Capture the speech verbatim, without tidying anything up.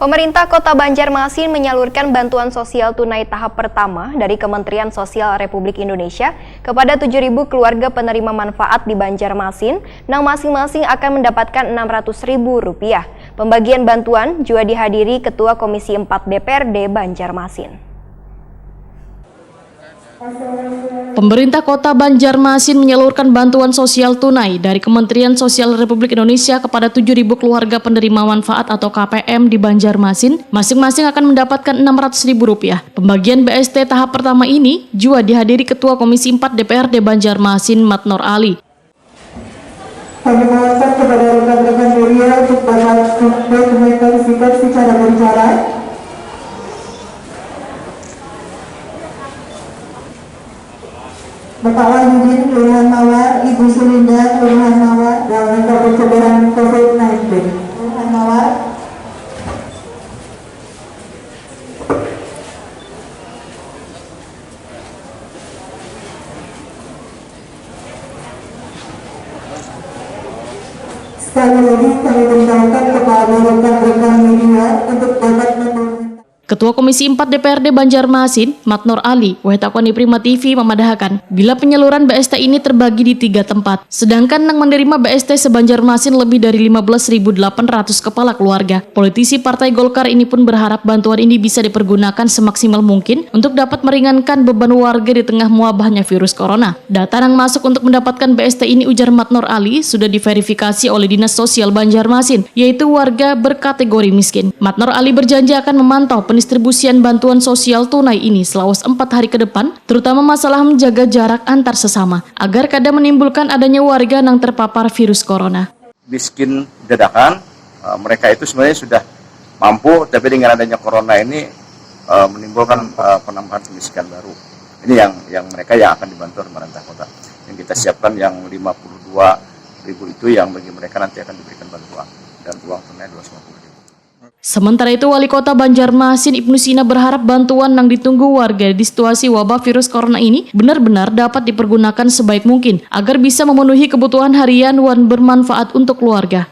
Pemerintah Kota Banjarmasin menyalurkan bantuan sosial tunai tahap pertama dari Kementerian Sosial Republik Indonesia kepada tujuh ribu keluarga penerima manfaat di Banjarmasin, nang masing-masing akan mendapatkan enam ratus ribu rupiah. Pembagian bantuan juga dihadiri Ketua Komisi empat D P R D Banjarmasin. Pemerintah Kota Banjarmasin menyalurkan bantuan sosial tunai dari Kementerian Sosial Republik Indonesia kepada tujuh ribu keluarga penerima manfaat atau K P M di Banjarmasin, masing-masing akan mendapatkan enam ratus ribu rupiah. Pembagian B S T tahap pertama ini juga dihadiri Ketua Komisi empat D P R D Banjarmasin, Matnor Ali. Kami mohonkan kepada rekan-rekan media untuk dapat memperkenalkan sikap secara berjalan. Bapak Wahyudin, Kelurahan Mawar, Ibu Sulinda, Kelurahan Mawar, dalam rangka pencegahan covid sembilan belas. Kelurahan Mawar. Sekali lagi kami beritahukan kepada rekan-rekan media untuk dapat membangun. Ketua Komisi empat D P R D Banjarmasin, Matnor Ali, weh takoni Prima T V memadahakan, bila penyaluran B S T ini terbagi di tiga tempat, sedangkan nang menerima B S T se-Banjarmasin lebih dari lima belas ribu delapan ratus kepala keluarga. Politisi Partai Golkar ini pun berharap bantuan ini bisa dipergunakan semaksimal mungkin untuk dapat meringankan beban warga di tengah mewabahnya virus corona. Data nang masuk untuk mendapatkan B S T ini, ujar Matnor Ali, sudah diverifikasi oleh Dinas Sosial Banjarmasin, yaitu warga berkategori miskin. Matnor Ali berjanji akan memantau pendistribusian bantuan sosial tunai ini selawas empat hari ke depan, terutama masalah menjaga jarak antar sesama, agar kada menimbulkan adanya warga nang terpapar virus corona. Miskin dadakan, eh, mereka itu sebenarnya sudah mampu, tapi dengan adanya corona ini, eh, menimbulkan, eh, penambahan kemiskinan baru. Ini yang yang mereka yang akan dibantu oleh pemerintah kota. Yang kita siapkan yang lima puluh dua ribu itu yang bagi mereka nanti akan diberikan bantuan dan uang tunai dua ratus lima puluh ribu. Sementara itu, Wali Kota Banjarmasin, Ibnu Sina, berharap bantuan nang ditunggu warga di situasi wabah virus corona ini benar-benar dapat dipergunakan sebaik mungkin agar bisa memenuhi kebutuhan harian wan bermanfaat untuk keluarga.